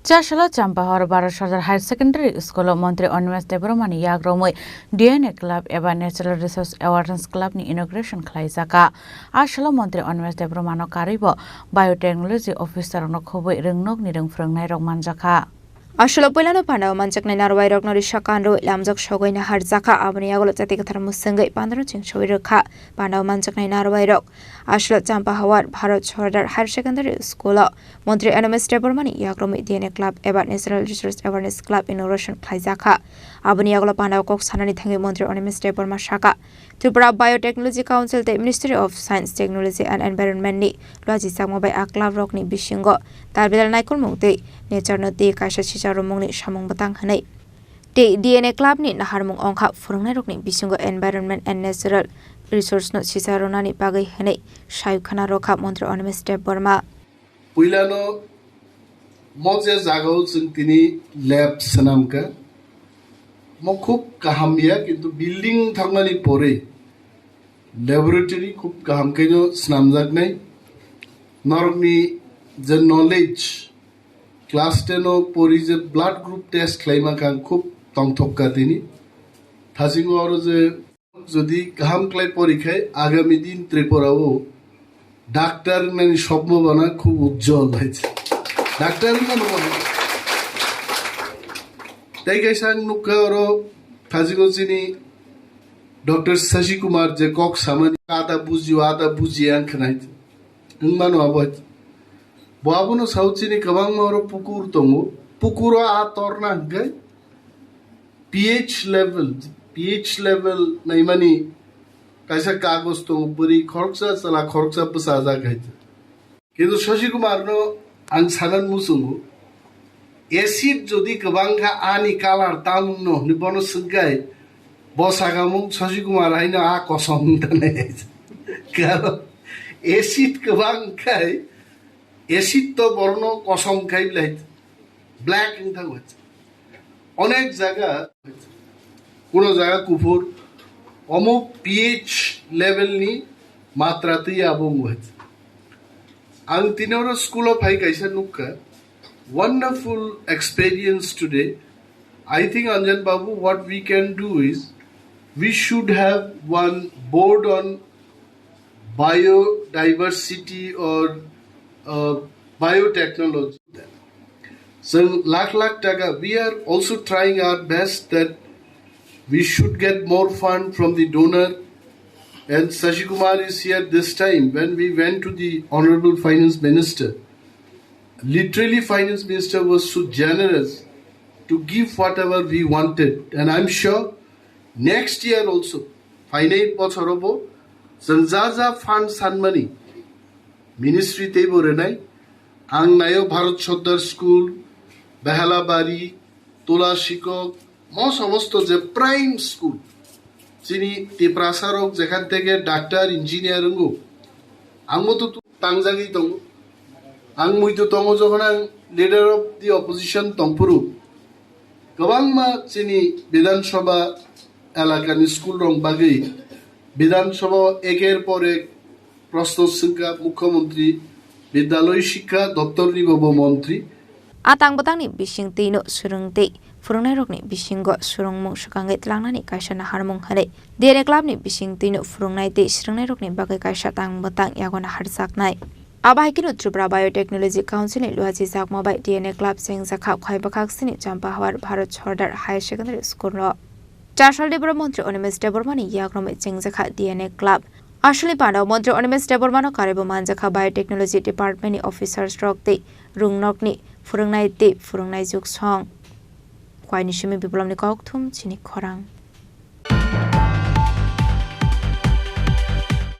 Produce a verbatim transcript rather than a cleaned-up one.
Chasalo Champahor Bharat Sardar Higher Secondary School o Montri Animesh Debbarma ni yagromwi D N A Club eba Natural Resource Awareness Club ni inauguration khlaijakha. A salo Montri Animesh Debbarma no karwi bo biotechnology officer rokno khobwi rwngnokni rwng phwrwngnairok manjakha. A salo puilano pandao manjaknai narwai rokno risa kanrwi lamjak sogwi naharjakha, aboni yagulo chati kwthar mwswngwi pandano chengsawi rwkha pandao manjaknai narwai rok. A salo Champahor Bharat Sardar Higher Secondary School o Montri Animesh Debbarma ni yagromwi D N A Club eba Natural Resource Awareness Club inauguration khlaijakha. Aboni yagulo pandao kok sanani thangwi Montri Animesh Debbarma sakha, Tripura Biotechnology Council tei Ministry of Science, Technology and Environment ni luajijakma bai a club rokni bisingo talbedal naikolmung tei nature no tei kaisa sicharomungni samung bwtang hwnwi. Tei D N A Club ni naharmung wngkha phwrwngnairokni bisingo environment and natural resource no sicharonani bagwi hwnwi sayukhana rwkha Montri Animesh Debbarma. Puilano mo je jagao chwng tini lab swnamkha, mo khub kaham ya, kintu building thangmani pore laboratory khub kaham khe no swnamjaknai. Norokni je knowledge, class ten o pori je blood group test khlaima kha, ang khub tongthok kha tini. Thasingo oro je jodi kaham khlai pori khai, agami din Tripura o doctor wngnani sopno bana khub ujjol hai. Doctor wngnani bana. Tei kaisa ang nukha oro thasingo chini Doctor Shashi Kumar je kok samani ada bujio, ada bujia ang khnai. Wng mano abo hai. Bo abono sao chini kwbangma oro pukur tongo. Pukuro a torna hwnkhe pH level, pH level naimani kaisa kagoj tongo, bwrwi khoroksa, chwla khoroksa bwchajak hai. Kintu Shashi Kumar no ang sanan muchungo, acid jodi kwbang kha ani colour tamung no hwnwi bono swngkhai, bo sakamung Shashi Kumar haino a kosom wng tanai. Karon acid kwbang khai, acid to borno kosom khai belai, black wng thango. Onek jaga, kuno jaga kuphur, omo pH level ni matra twi abo wng. Ang tini oro school o phai kaisa nukha, wonderful experience today. I think, Anjan Babu, what we can do is, we should have one board on biodiversity or, uh, biotechnology. Chwng lakh lakh taka, we are also trying our best that we should get more fund from the donor. And Shashi Kumar is here this time. When we went to the Honorable Finance Minister, literally Finance Minister was so generous to give whatever we wanted. And I'm sure next year also, phainai bochorobo chwng ja ja fund sanmani ministry teibo rwnai. Ang naio Bharat Sardar School, Behalabari, Tula Sikok, mo somosto je prime school, chini Tiprasa rok jekhan theke doctor, engineer wngo, ang bo to tangjagwi tongo. Ang muitu tongo jokhon ang leader of the opposition tongphuru, kwbangma chini Bidhan Sabha elakani school rok bagwi Bidhan Sabha o eker por ek proshno swngkha, Mukhyamantri Bidyalaya Shiksha Doptor ni bo montri. A tang bwtangni bising twino swrwng tei phwrwngnairokni bisingo swrwngmung swkangwi tlangnani kaisa naharmung hwnwi D N A Club ni bising twino phwrwngnai tei swrwngnairokni bagwi kaisa tang bwtang yago naharjaknai. Abo hai kheno Tripura Biotechnology Council ni luajijakma bai D N A Club chengjakha Khaibakhak sini Champahawar Bharat Sardar Higher Secondary School no. Chasal Debra Montri Animesh Debbarma ni yagromwi chengjakha D N A Club. Aswlni pandao Montri Animesh Debbarma no karwibo manjakha Biotechnology Department ni officers rok tei rwngnokni phwrwngnai tei phwrwngnai juk song. Kwaini simi Biplobni kokthum chini khorang.